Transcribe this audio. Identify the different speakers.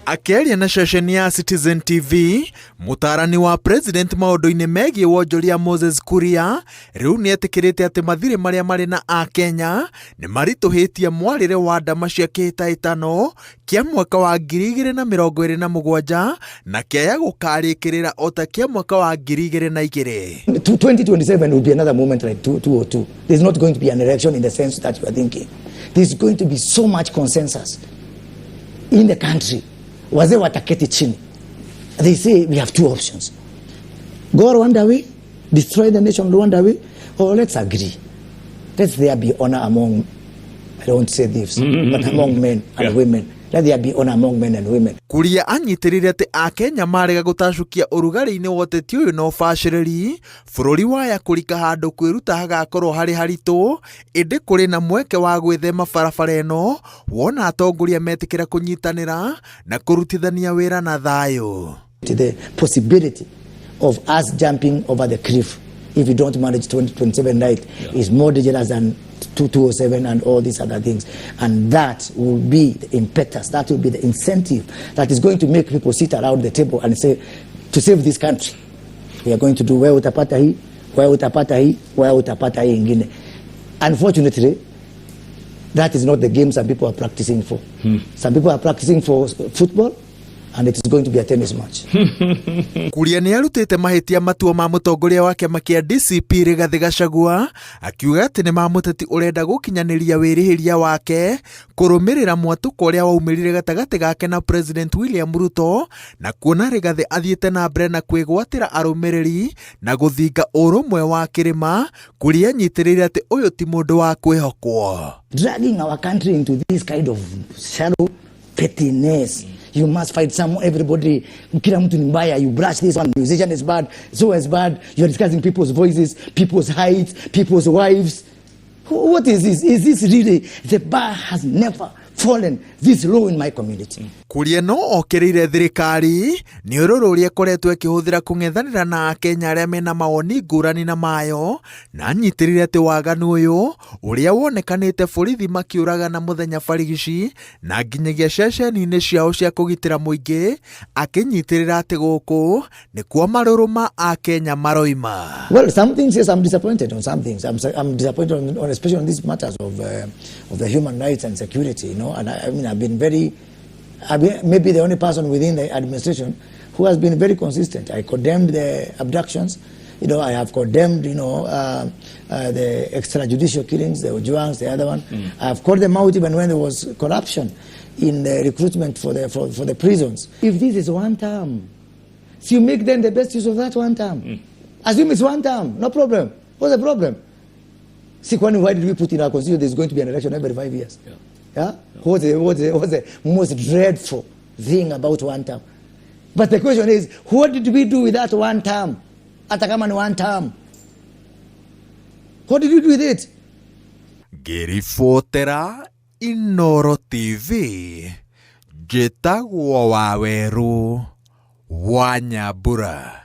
Speaker 1: Akĩaria na ceceni ya Citizen TV, mũtaarani wa president maũndũ-inĩ megiĩ wonjoria Moses Kuria rĩu nĩetĩkĩrĩte atĩ mathirĩ marĩa marĩ na Akenya nĩ maritũhĩtie mwarĩre wa ndama cia kĩhĩtahĩtano kĩa mwaka wa 2027 na kĩaya gũkarĩkĩrĩra o ta kĩa mwaka wa 2002.
Speaker 2: 2027 will be another moment like 2002. There's not going to be an election in the sense that you are thinking. There's going to be so much consensus in the country. Wazee wataketi chini. They say we have two options. Go Rwanda way, destroy the nation Rwanda way, or let's agree. Let there be honor among, I don't want to say thieves, but among men and women. Let there be honor among men and women.
Speaker 1: Kuria anyitĩrĩire atĩ Akenya marega gũtacũkia ũrugarĩ-inĩ wa ũteti ũyũ na ũbacĩrĩri, bũrũri waya kũrika handũ kwĩruta hagakorwo harĩ haritũ, ĩndĩ kũrĩ na mweke wa gwĩthema barabara ĩno wona atongoria metĩkĩra kũnyitanĩra na kũrutithania wĩra na thayũ.
Speaker 2: The possibility of us jumping over the cliff if we don't manage 2027 right is more dangerous than 2007 and all these other things. And that will be the impetus, that will be the incentive that is going to make people sit around the table and say, to save this country, we are going to do wewe utapata hii, wewe utapata hii, wewe utapata hii ingine. Unfortunately, that is not the game some people are practicing for. Some people are practicing for football, and it is going to be a tennis match.
Speaker 1: Kuria nĩ arutĩte mahĩtia matua ma mũtongoria wa kĩama kĩa DCP Rigathĩ Gachagua, akiuga atĩ nĩ ma mũteti ũrenda gũkinyanĩria wĩrĩhĩria wake kũrũmĩrĩra mwatũko ũrĩa waumĩrire gatagatĩ gake na President William Ruto, na kuona Rigathĩ athiĩte na mbere na kwĩgwatĩra arũmĩrĩri na gũthinga ũrũmwe wa kĩrĩma. Kuria anyitĩrĩire atĩ ũyũ ti mũndũ wa kwĩhokwo.
Speaker 2: Dragging our country into this kind of shallow pettiness. You must fight some everybody. Kila mtu ni mbaya. You brush this one. Musician is bad. So is bad. You're discussing people's voices, people's heights, people's wives. What is this? Is this really? The bar has never fallen this low in my community.
Speaker 1: Kuria no okĩrĩire thirikari nĩ ũrũrũ ũrĩa ĩkoretwo ĩkĩhũthĩra kũng'ethanĩra na Akenya arĩa mena mawoni ngũrani na mayo, na anyitĩrĩire atĩ waganu ũyũ ũrĩa wonekanĩte borithi makĩũragana mũthenya barigici na nginyagia ceceni-inĩ ciao cia kũgitĩra mũingĩ, akĩnyitĩrĩra atĩ gũkũ nĩkuo marũrũ ma Akenya maroima.
Speaker 2: Well, some things, yes, I'm disappointed on some things. I'm disappointed on especially on these matters of the human rights and security. And I mean, I've been maybe the only person within the administration who has been very consistent. I condemned the abductions. I have condemned the extrajudicial killings, the Ojwangs, the other one. I have called them out even when there was corruption in the recruitment for the prisons. If this is one term, so you make then the best use of that one term. Assume it's one term, no problem. What's the problem? See, kwani why did we put in our constitution there's going to be an election every 5 years? Yeah? What's the most dreadful thing about one term? But the question is, what did we do with that one term? Hata kama ni one term. What did we do with it?
Speaker 1: Ngĩribotera Inooro TV, njĩtagwo Wawerũ wa Nyambura.